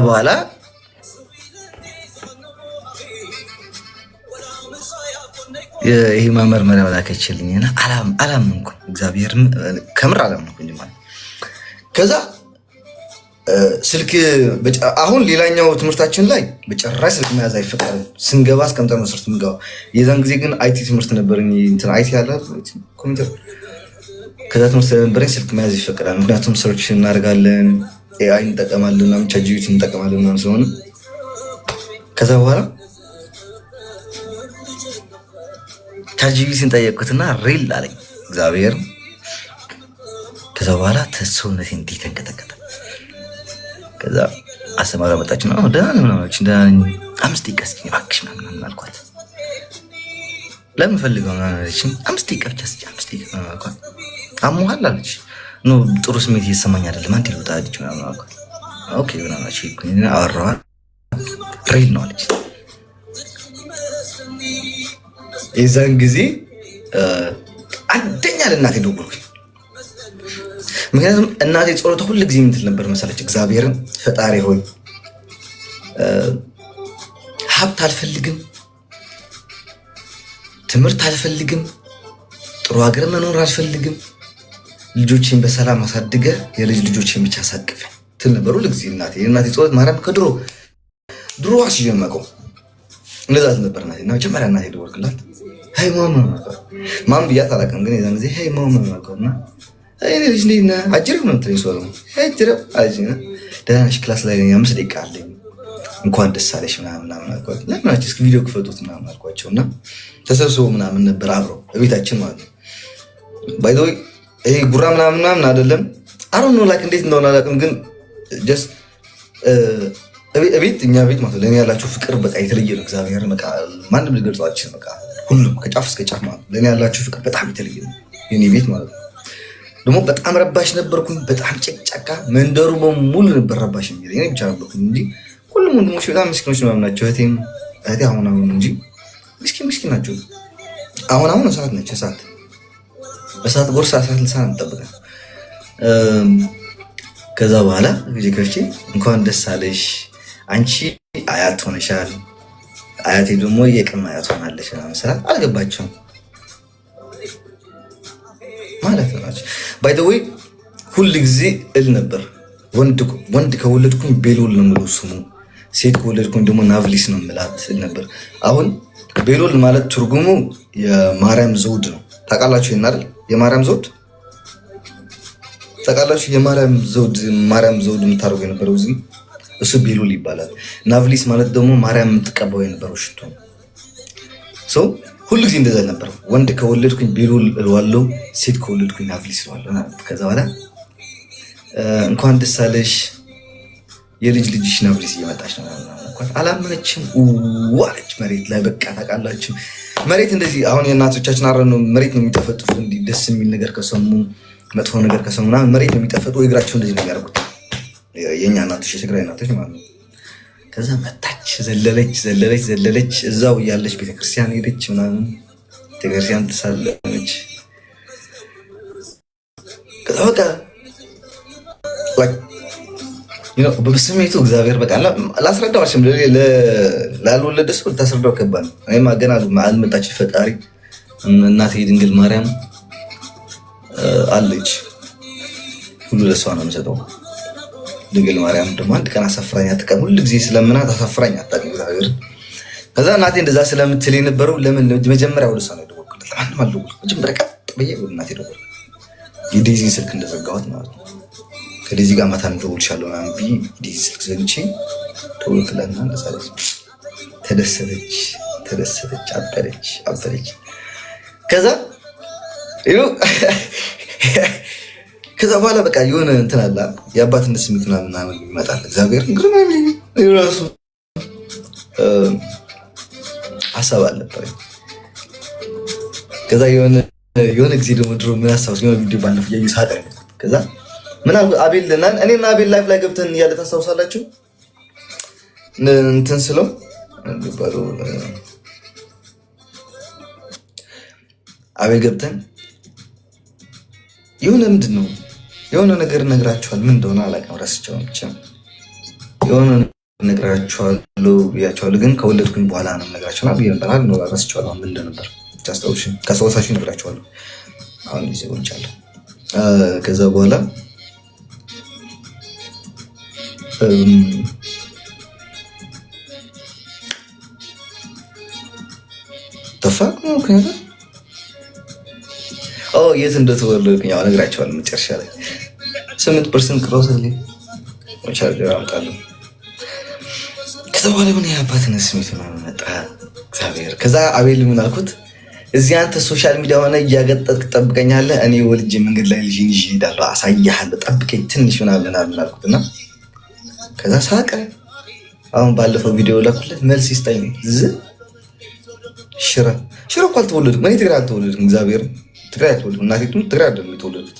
በኋላ ይሄ መመርመሪያ ላከችልኝና አላመንኩም። እግዚአብሔር ከምር አላመንኩኝ ማለት። ከዛ ስልክ አሁን ሌላኛው ትምህርታችን ላይ በጭራሽ ስልክ መያዝ አይፈቀድም። ስንገባ እስከምጠን መስርት ምንገባ። የዛን ጊዜ ግን IT ትምህርት ነበረኝ፣ እንትን IT ያለ ኮምፒውተር። ከዛ ትምህርት ስለነበረኝ ስልክ መያዝ ይፈቀዳል። ምክንያቱም search እናደርጋለን፣ AI እንጠቀማለን፣ ምናምን ChatGPT እንጠቀማለን ምናምን ስለሆነ። ከዛ በኋላ ChatGPT ን ጠየቅኩትና real አለኝ እግዚአብሔር። ከዛ በኋላ ሰውነቴ እንዲህ ተንቀጠቀጠ። ከዛ አስተማሪ መጣች ነው፣ ደህና ነኝ ምናምን አለችኝ። ደህና ነኝ፣ 5 ደቂቃ እስኪ እባክሽ ምናምን አልኳት። ለምን ፈልገው ምናምን አለችኝ። 5 ደቂቃ ብቻ እስኪ 5 ደቂቃ ምናምን አልኳት። አሞሃል አለች። No፣ ጥሩ ስሜት እየተሰማኝ አይደለም፣ አንዴ ልውጣ አለች ምናምን አልኳት። Okay ምናምን አለች። ሄድኩኝ፣ አወራኋት። Real ነው አለች። የዛን ጊዜ አንደኛ ለእናቴ ደወልኩኝ። ምክንያቱም እናቴ ጸሎቷ ሁል ጊዜ የምትል ነበር መሰለች፣ እግዚአብሔርን ፈጣሪ ሆይ ሀብት አልፈልግም፣ ትምህርት አልፈልግም፣ ጥሩ ሀገር መኖር አልፈልግም፣ ልጆቼን በሰላም አሳድገ የልጅ ልጆቼን ብቻ አሳቅፈኝ ትል ነበር ሁል ጊዜ እናቴ። የእናቴ ጸሎት ማርያም ከድሮ ድሮ አስጀመቀው እንደዛ ነበር እናቴ። እና መጀመሪያ እናቴ ደወልኩላት። Hey mom mom ብያት አላውቅም፣ ግን የዛን ጊዜ hey mom አልኳት እና እኔ ልጅ እንዴት ነህ? አጅሬው ነው የምትለኝ ሰው ደግሞ አጅሬው አለችኝ። ደህና ነሽ? Class ላይ ነኝ፣ 5 ደቂቃ አለኝ፣ እንኳን ደስ አለሽ ምናምን ምናምን አልኳት። ለምን አለች፣ እስኪ ቪዲዮ ክፈቱት ምናምን አልኳቸው እና ተሰብስበው ምናምን ነበር አብረው እቤታችን ማለት ነው። By the way ይሄ ጉራ ምናምን ምናምን አይደለም። I don't know like እንዴት እንደሆነ አላውቅም፣ ግን just እቤት እኛ ቤት ማለት ለእኔ ያላቸው ፍቅር በቃ የተለየ ነው። እግዚአብሔር በቃ ማንም ሊገልጸው አልችልም። በቃ ሁሉም ከጫፍ እስከ ጫፍ ማለት ለእኔ ያላቸው ፍቅር በጣም የተለየ ነው። የኔ ቤት ማለት ነው። ደግሞ በጣም ረባሽ ነበርኩኝ። በጣም ጨቅጫቃ፣ መንደሩ በሙሉ ነበር ረባሽ የሚለኝ፣ እኔ ብቻ ነበርኩኝ እንጂ ሁሉም ወንድሞች በጣም ምስኪኖች ምናምን ናቸው። እህቴም እህቴ አሁን አሁን እንጂ ምስኪን ምስኪን ናቸው። አሁን አሁን እሳት ነች፣ እሳት እሳት ጎርሳ እሳት ልሳን እንጠብቃለን። ከዛ በኋላ ጊዜ ከፍቼ እንኳን ደስ አለሽ አንቺ አያት ሆነሻል፣ አያቴ ደግሞ የቅም አያት ሆናለች ምናምን ስላት አልገባቸውም ማለት ነው። By the way ሁል ጊዜ እል ነበር፣ ወንድ ከወለድኩኝ ቤሎል ነው የምለው ስሙ፣ ሴት ከወለድኩኝ ደግሞ ናቭሊስ ነው የምላት እል ነበር። አሁን ቤሎል ማለት ትርጉሙ የማርያም ዘውድ ነው። ታውቃላችሁ ይሄን አይደል? የማርያም ዘውድ ታውቃላችሁ? የማርያም ዘውድ፣ ማርያም ዘውድ የምታደርገው የነበረው እዚህ እሱ ቤሎል ይባላል። ናቭሊስ ማለት ደግሞ ማርያም የምትቀባው የነበረው ሽቶ ነው። ሰው ሁሉ ጊዜ እንደዛ ነበር። ወንድ ከወለድኩኝ ቤሎል እለዋለሁ፣ ሴት ከወለድኩኝ ናቭሊስ እለዋለሁ። ከዛ በኋላ እንኳን ደስ አለሽ የልጅ ልጅሽ ናቭሊስ እየመጣች ነው። አላመነችም አለች መሬት ላይ በቃ ታውቃላችሁ፣ መሬት እንደዚህ አሁን የእናቶቻችን አረ ነው መሬት ነው የሚጠፈጥፉት። እንዲህ ደስ የሚል ነገር ከሰሙ መጥፎ ነገር ከሰሙ ምናምን መሬት ነው የሚጠፈጡ፣ ወይ እግራቸው እንደዚህ ነው የሚያደርጉት። የእኛ እናቶች፣ የትግራይ እናቶች ማለት ነው። ከዛ መታች፣ ዘለለች ዘለለች ዘለለች፣ እዛው እያለች ቤተክርስቲያን ሄደች ምናምን፣ ቤተክርስቲያን ተሳለመች። ከዛ በቃ በስሜቱ እግዚአብሔር በቃ ላስረዳው አልችልም። ላልወለደ ሰው ልታስረዳው ከባድ ነው። እኔማ ገና አልመጣች፣ ፈጣሪ እናቴ ድንግል ማርያም አለች፣ ሁሉ ለሷ ነው የምሰጠው። ድንግል ማርያም ደግሞ አንድ ቀን አሳፍራኝ አታውቅም። ሁሉ ጊዜ ስለምናት አሳፍራኝ አታውቅም እግዚአብሔር። ከዛ እናቴ እንደዛ ስለምትል የነበረው ለምን መጀመሪያ ወደ እሷ ነው የደወልኩለት፣ ለማንም አልደወልኩም። መጀመሪያ ቀጥ ብዬ ወደ እናቴ ደወልኩ። የዴዚን ስልክ እንደዘጋሁት ማለት ነው። ከዴዚ ጋር ማታ እንደውልሻለሁ ምናምን ብዬ ዴዚ ስልክ ዘግቼ ደወልኩላትና እንደዛ አለች። ተደሰተች ተደሰተች፣ አበደች አበደች። ከዛ ከዛ በኋላ በቃ የሆነ እንትን አለ፣ የአባትነት ስሜት ምናምን ምናምን ይመጣል። እግዚአብሔር ግርማ ራሱ ሀሳብ አልነበረኝ። ከዛ የሆነ ጊዜ ደግሞ ድሮ ምን አስታውስ፣ የሆነ ቪዲዮ ባለፈው እያየሁ ሳቅ። ከዛ ምን አልኩ፣ አቤል እኔና አቤል live ላይ ገብተን እያለ ታስታውሳላችሁ? እንትን ስለው የሚባለው አቤል ገብተን የሆነ ምንድን ነው የሆነ ነገር ነግራችኋል። ምን እንደሆነ አላውቅም፣ ረስቼው ብቻ። የሆነ እነግራቸዋለሁ ብያቸዋለሁ፣ ግን ከወለድኩኝ በኋላ ነው እነግራቸዋለሁ ብዬ ነበር። ነው ረስቼዋለሁ ምን እንደነበር። ካስታወሳችሁ እነግራቸዋለሁ። አሁን ጊዜ ሆንቻለሁ። ከዛ በኋላ ተፋቅ ነው ምክንያቱም የት እንደተወለድኩኝ ያው እነግራቸዋለሁ መጨረሻ ላይ። 8% cross ቻርጀር አምጣለሁ። ከዛ በኋላ ምን የአባትነት ስሜት ምናምን መጣ። እግዚአብሔር። ከዛ አቤል ምን አልኩት፣ እዚህ አንተ social media ሆነ እያገጠጥክ ትጠብቀኛለህ፣ እኔ ወልጄ መንገድ ላይ ልጅ ይዤ እሄዳለሁ፣ አሳይሃለሁ፣ ጠብቀኝ ትንሽ ምናምን ምናምን አልኩት እና ከዛ ሳቀ። አሁን ባለፈው ቪዲዮ ላኩለት፣ መልስ ይስጠኝ። ዝ ሽረ ሽረ እኮ አልተወለድኩም እኔ፣ ትግራይ አልተወለድኩም። እግዚአብሔር፣ ትግራይ አልተወለድኩም። እናቴ ትሙት ትግራይ አይደለም የተወለዱት።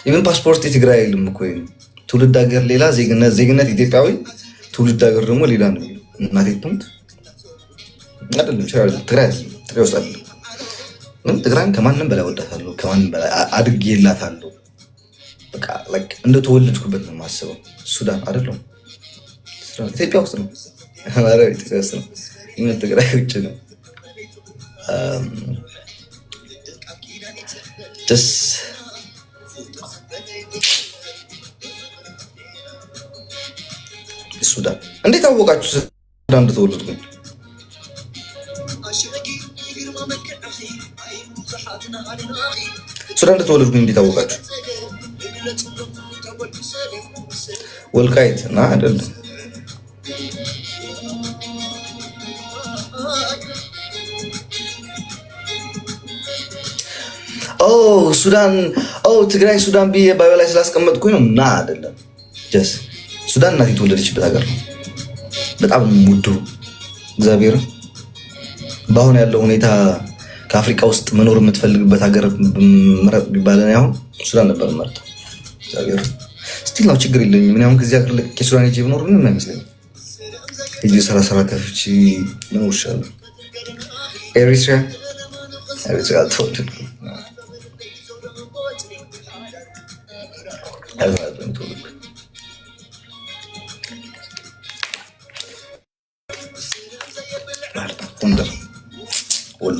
Even ፓስፖርት የትግራይ አይልም እኮ። ትውልድ ሀገር ሌላ፣ ዜግነት ኢትዮጵያዊ፣ ትውልድ ሀገር ደግሞ ሌላ ነው የሚለው። እናቴ ትሙት አይደለም፣ ሽረ አይደለም፣ ትግራይ አይደለም፣ ትግራይ ውስጥ አይደለም። ግን ትግራይን ከማንም በላይ ወዳታለሁ፣ ከማንም በላይ አድጌላታለሁ። በቃ like እንደተወለድኩበት ነው የማስበው። ሱዳን አይደለም፣ ኢትዮጵያ ውስጥ ነው። ኢትዮጵያ ውስጥ ነው። ይሄን ትግራይ ውጭ ነው። ደስ ሱዳን እንዴት አወቃችሁ? ሱዳን እንደተወለድኩኝ ሱዳን እንደተወለድኩኝ እንዴት አወቃችሁ? ወልቃይት እና አይደለም። Oh ሱዳን፣ oh ትግራይ ሱዳን ብዬ bio ላይ ስላስቀመጥኩኝ ነው። እና አይደለም፣ just ሱዳን እናቴ የተወለደችበት ሀገር ነው። በጣም የምወደው እግዚአብሔር። በአሁን ያለው ሁኔታ ከአፍሪካ ውስጥ መኖር የምትፈልግበት ሀገር ምረጥ ቢባል እኔ አሁን ሱዳን ነበር የምመርጠው። እግዚአብሔር፣ still ነው፣ ችግር የለኝም። እኔ አሁን ከዚህ ሀገር ለቅቄ ሱዳን ሄጄ ብኖር ምንም አይመስለኝም። ሄጄ ስራ ስራ ከፍቼ መኖር እችላለሁ። ኤሪትሪያ፣ ኤሪትሪያ አልተወለድኩም። ኤርትራ አይደለም የተወለድኩት። ባህር ዳር፣ ጎንደር፣ ወሎ፣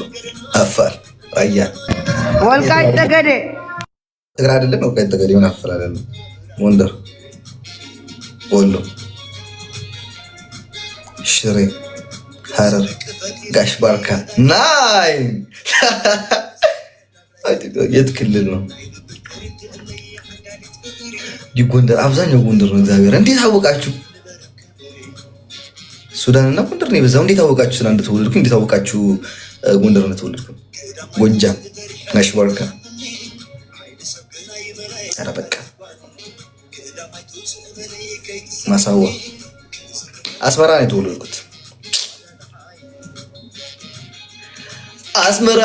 አፋር፣ ራያ፣ ወልቃይት ጠገዴ። ትግራይ አይደለም። ወልቃይት ጠገዴ ምን አፋር አይደለም። ጎንደር፣ ወሎ፣ ሽሬ፣ ሐረር፣ ጋሽ ባርካ ናይ የት ክልል ነው? ጎንደር፣ አብዛኛው ጎንደር ነው። እግዚአብሔር፣ እንዴት አወቃችሁ? ሱዳን እና ጎንደር ነው የበዛው። እንዴት አወቃችሁ? ሱዳን እንደተወለድኩ እንዴት አወቃችሁ? ጎንደር እንደተወለድኩ። ጎጃም፣ ጋሽ ባርካ። ኧረ በቃ ማሳዋ፣ አስመራ ነው የተወለድኩት። አስመራ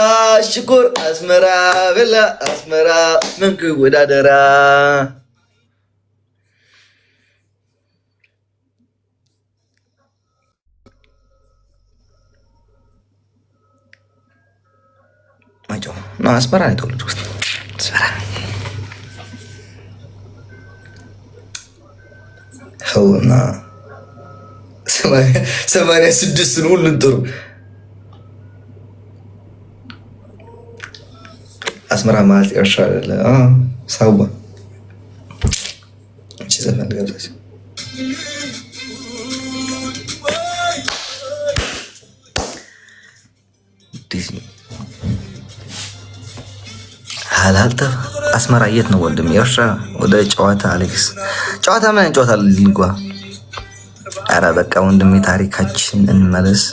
ሽኮር፣ አስመራ በላ፣ አስመራ መንክ ወዳደራ። ማይጨው ነው። አስመራ ነው የተወለድኩት። አስመራ እና 86ን ሁሉን ጥሩ። አስመራ ማለት ኤርትራ አይደለ? ሳዋ እቺ ዘፈን ልጋብዛችሁ። ዲዝኒ ሀላልተፍ አስመራ የት ነው ወንድም? ኤርትራ። ወደ ጨዋታ አሌክስ፣ ጨዋታ ምን አይነት ጨዋታ ልንግባ? ኧረ በቃ ወንድሜ ታሪካችን እንመለስ።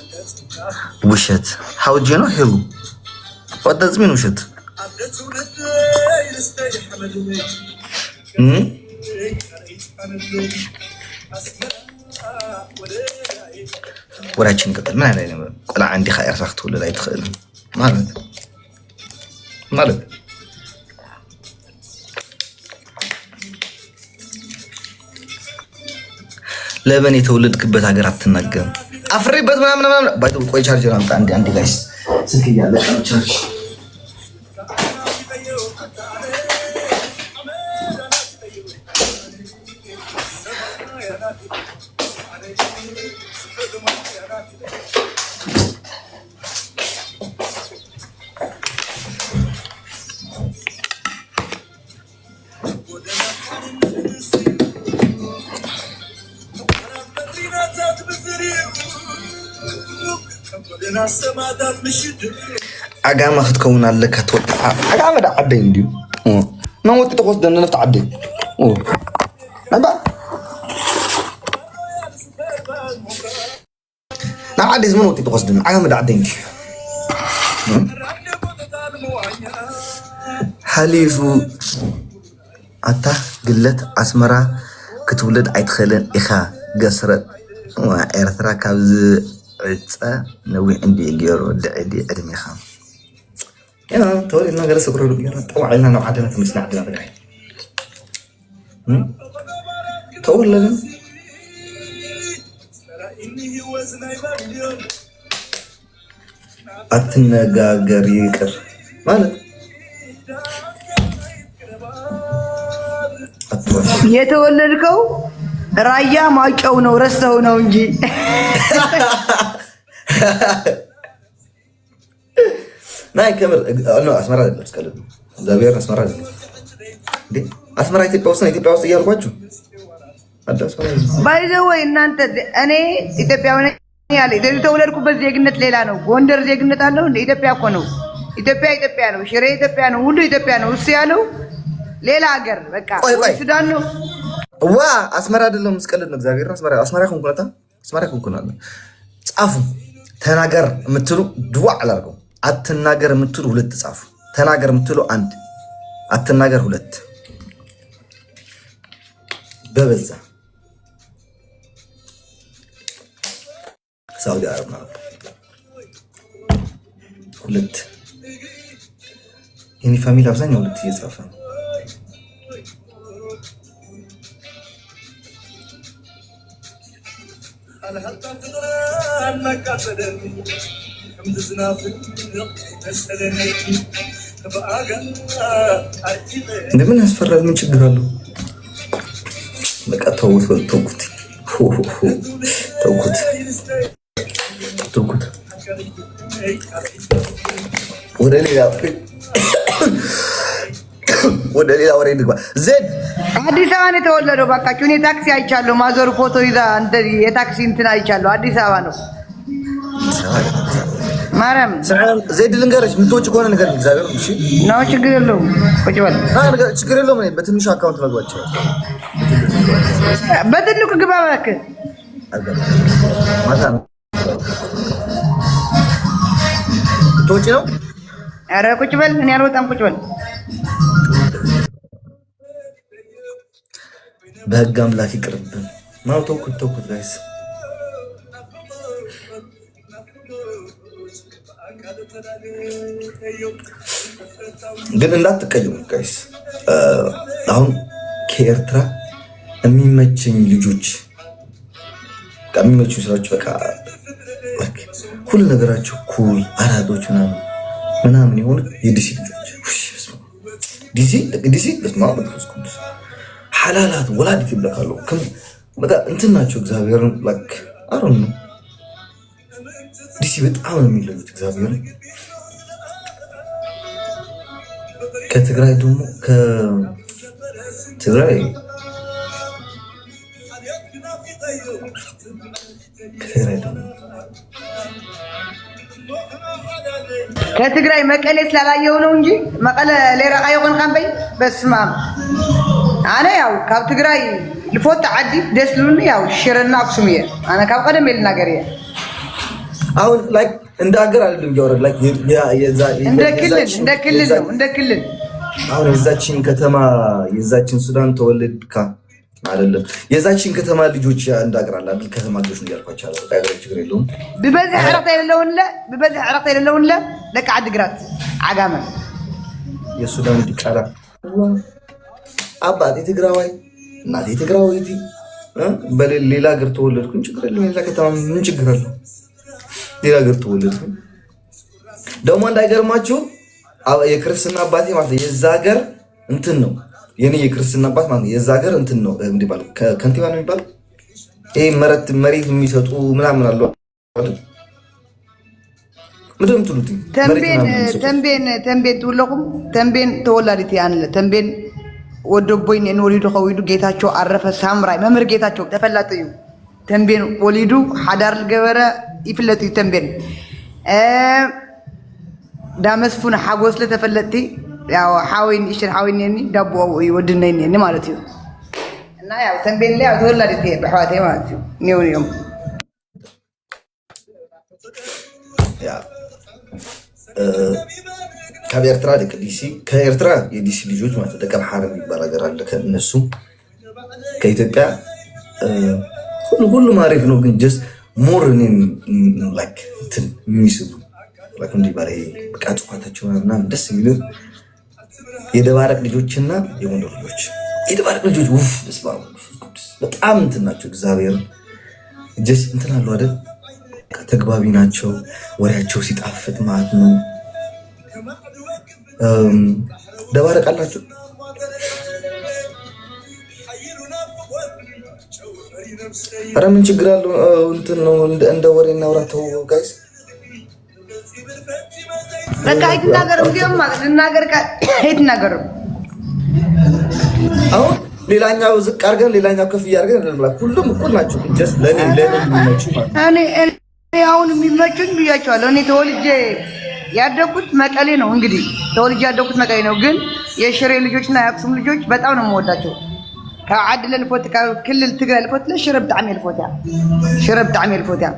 ውሸት፣ how do you know ሄሉ? What does mean ውሸት? ወራችን ቀጥል። ምን አይነት ቆልዓ እንዲኻ ኤርትራ ክትውለድ ኣይትኽእልን ማለት ማለት። ለምን የተወለድክበት ሀገር አትናገርም? አፍሬበት ምናምን ምናምን። By the way ቆይ ቻርጀር አምጣ። አንዴ አንዴ guys፣ ስልክ እያለቀ ነው ቻርጅ። ዓጋማ ክትከውን ኣለካ ትወጣ ዓጋመ ዳ ዓደይ እንድዩ መን ወጢጡ ክወስደኒ ነፍቲ ዓደይ ናብ ዓደይ ዝመን ወጢጡ ክወስደኒ ዓጋመ ዳ ዓደይ እንድዩ ሓሊፉ ኣታ ግለት ኣስመራ ክትውለድ ኣይትኽእልን ኢኻ ገስረጥ ኤርትራ ካብ ዝዕፀ ነዊሕ እንድዩ ገይሩ ልዕሊ ዕድሜኻ ተወሊድና ገለ ሰግሮ ጌርና ጠዋዕ ኢልና ናብ ዓድና ተመሊስና ዓድና ትግራይ ተወለድን። አትነጋገር ይቅር ማለት የተወለድከው ራያ ማጨው ነው፣ ረስተው ነው እንጂ። ናይ ከምር አስመራ አይደለም። እስከልብ እግዚአብሔር አስመራ አይደለም እንዴ? አስመራ ኢትዮጵያ ውስጥ ነው። ኢትዮጵያ ውስጥ እያልኳችሁ By the way እናንተ እኔ ኢትዮጵያዊ ነኝ ያለ የተወለድኩበት ዜግነት ሌላ ነው። ጎንደር ዜግነት አለው እንደ ኢትዮጵያ እኮ ነው። ኢትዮጵያ ኢትዮጵያ ነው። ሽሬ ኢትዮጵያ ነው። ሁሉ ኢትዮጵያ ነው። እሱ ያለው ሌላ ሀገር በቃ ሱዳን ነው። ዋ አስመራ አይደለም። እስቀልድ ነው። እግዚአብሔር አስመራ አስመራ ኮንኩናታ አስመራ ኮንኩናታ። ጻፉ ተናገር የምትሉ ድዋ አላርገው። አትናገር የምትሉ ሁለት ጻፉ። ተናገር የምትሉ አንድ፣ አትናገር ሁለት። በበዛ ሳውዲ አረብ ማለት ሁለት። የኔ family አብዛኛው ሁለት እየጻፈ ነው። እንደምን ያስፈራል? ምን ችግር አለው? በቃ ተውት፣ ተውኩት፣ ተውኩት፣ ተውኩት። ወደ ሌላ ወሬ ንግባ። ዜድ አዲስ አበባ ነው የተወለደው። ባካችሁ እኔ ታክሲ አይቻለሁ። ማዘሩ ፎቶ ይዛ የታክሲ እንትን አይቻለሁ። አዲስ አበባ ነው። ማርያም ዜድ ልንገርሽ፣ የምትወጪ ከሆነ ንገሪኝ። እግዚአብሔር እሺ ነው፣ ችግር የለውም። ቁጭ በል፣ ችግር የለውም። እኔ በትንሹ account መግባት ይችላል። በትልቁ ግባ እባክህ። ማታ ነው የምትወጪ ነው? ኧረ ቁጭ በል፣ እኔ አልወጣም። ቁጭ በል። በህግ አምላክ ይቅርብን። ማው ተውኩት፣ ተውኩት guys። ግን እንዳትቀየሙ guys። አሁን ከኤርትራ የሚመቸኝ ልጆች የሚመቹኝ ስራዎች በቃ ሁሉ ነገራቸው cool አራዶች ምናምን ምናምን የሆኑ የዲሲ ልጆች ዲሲ ዲሲ በስመ አብ ወመንፈስ ቅዱስ ሓላላት ወላዲት ይብለካሉ በቃ እንትን ናቸው። እግዚአብሔርን like አሮን ነው። ዲሲ በጣም ነው የሚለዩት። እግዚአብሔርን ከትግራይ ደግሞ ከትግራይ ከትግራይ ደግሞ ከትግራይ መቀሌ ስላላየው ነው እንጂ መቀለ ሌራቃ ይኮንካ እምበይ። በስመ አብ፣ ኣነ ያው ካብ ትግራይ ልፎቶ ዓዲ ደስ ዝብልኒ ያው ሽረና ኣክሱም እየ። ኣነ ካብ ቀደም እየ ልናገር እየ። አሁን like እንደ ሀገር አይደለም እያወራን like እንደ ክልል፣ እንደ ክልል ነው፣ እንደ ክልል። አሁን የዛችን ከተማ የዛችን ሱዳን ተወለድካ አይደለም የዛችን ከተማ ልጆች እንደ ሀገር አለ አይደል? ከተማ ልጆች ነው እያልኳቸው አለ። በቃ ሀገር ችግር የለውም። ብበዝሒ ዕረፍቲ የለውንለ ብበዝሒ ዕረፍቲ የለውንለ ደቂ ዓዲግራት ዓጋመ። የሱዳን ዲቃላ አባቴ ትግራዋይ እናቴ ትግራዋይቲ በሌላ ሀገር ተወለድኩኝ ችግር የለውም። ሌላ ከተማ ምን ችግር አለው? ሌላ ሀገር ተወለድኩኝ ደግሞ እንዳይገርማችሁ የክርስትና አባቴ ማለት ነው የዛ ሀገር እንትን ነው። የኔ የክርስትና አባት ማለት ነው የዛ ሀገር እንትን ነው እንዲባል ከንቲባ ነው የሚባለው። ይሄ መሬት የሚሰጡ ምናምን አሉ አይደል? ምንድን ነው የምትሉት? መሬት ተንቤን ምናምን የሚሰጡ ተንቤን ተንቤን ትብለኹም ተንቤን ተወላዲት እያ ኣነ ተንቤን ወደቦይ እኒአን ወሊዱ ከዊዱ ጌታቸው ኣረፈ ሳምራይ መምህር ጌታቸው ተፈላጢ እዩ ተንቤን ወሊዱ ሓዳር ዝገበረ ይፍለጥ እዩ ተንቤን ዳመስፉን ሓጎስ ለተፈለጥቲ ያው ሓወይ ንእሽተን ሓወይ እኒአኒ ዳቦ እዩ ወድነይ እኒአኒ ማለት እዩ እና ያው ተንቤን ላይ ያው ተወላዲት እየ ብኣሕዋተይ ማለት እዩ እኒአውን እዮም። ያ ካብ ኤርትራ ደቂ ዲሲ፣ ከኤርትራ የዲሲ ልጆች ማለት ነው። ደቀ ምሓረ የሚባል ሀገር አለ። ከእነሱ ከኢትዮጵያ ሁሉም አሪፍ ነው፣ ግን just more እኔን like እንትን የሚስቡ like እንዲህ ባለ በቃ ጽፋታቸው ምናምን ደስ የሚሉ የደባረቅ ልጆችና የጎንደር ልጆች። የደባረቅ ልጆች ውፍ በስመ አብ ወመንፈስ ቅዱስ በጣም እንትን ናቸው። እግዚአብሔር just እንትን አለው አይደል? ተግባቢ ናቸው። ወሬያቸው ሲጣፍጥ ማለት ነው። ደባረቅ አላቸው። ኧረ ምን ችግር አለው? እንትን ነው እንደ ወሬ እናውራ። ተው guys። በቃ አይትናገርም። እዚኦም ልናገር አይትናገርም። አሁን ሌላኛው ዝቅ አድርገን ሌላኛው ከፍ እያደረገን ሁሉም እኩል ናቸው። just ለኔ ለኔ የሚመቹ ማለት ነው። እኔ አሁን የሚመቹኝ ብያቸዋለሁ። እኔ ተወልጄ ያደኩት መቀሌ ነው። እንግዲህ ተወልጄ ያደኩት መቀሌ ነው። ግን የሽሬ ልጆችና የአክሱም ልጆች በጣም ነው የምወዳቸው። ካብ ዓዲ ለልፎት ካብ ክልል ትግራይ ልፎት ሽረ ብጣዕሚ እየ ልፎትያ። ሽረ ብጣዕሚ እየ ልፎትያ።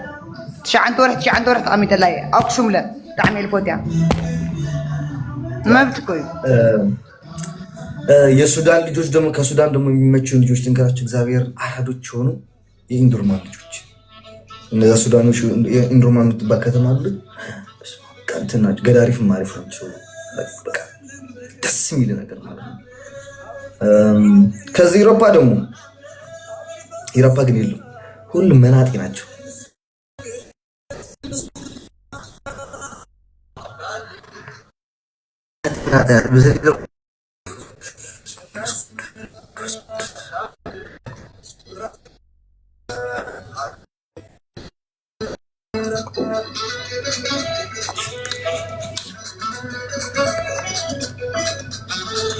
9 ወርሒ 9 ወርሒ ተቐሚጠላ እየ። ኣክሱም ለ ብጣዕሚ እየ ልፎትያ። መብት እኮ እዩ። የሱዳን ልጆች ደግሞ ከሱዳን ደግሞ የሚመቹን ልጆች ልንገራቸው። እግዚአብሔር አራዶች የሆኑ የኢንዱርማን ልጆች፣ እነዛ ሱዳኖች የኢንዱርማን የምትባል ከተማ አሉ። እንትን ናቸው። ገዳሪፍም አሪፍ ናቸው። በቃ ደስ የሚል ነገር ማለት ነው። ከዚህ ኢሮፓ ደግሞ ኢሮፓ ግን የለም፣ ሁሉም መናጤ ናቸው።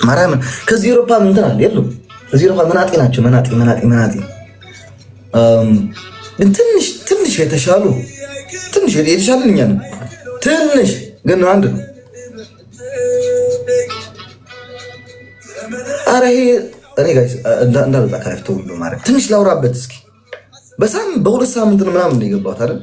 ማርያምን ከዚህ ኤሮፓ እንትን አለ የሉም። እዚህ ኤሮፓ መናጤ ናቸው። መናጤ መናጤ መናጤ። ግን ትንሽ ትንሽ የተሻሉ ትንሽ የተሻለን እኛ ነን። ትንሽ ግን አንድ ነው። ኧረ ይሄ እኔ guys እንዳልወጣ ከ live ተው በማድረግ ትንሽ ላውራበት እስኪ። በሳምንት በ2 ሳምንት ነው ምናምን ነው የገባሁት አይደል?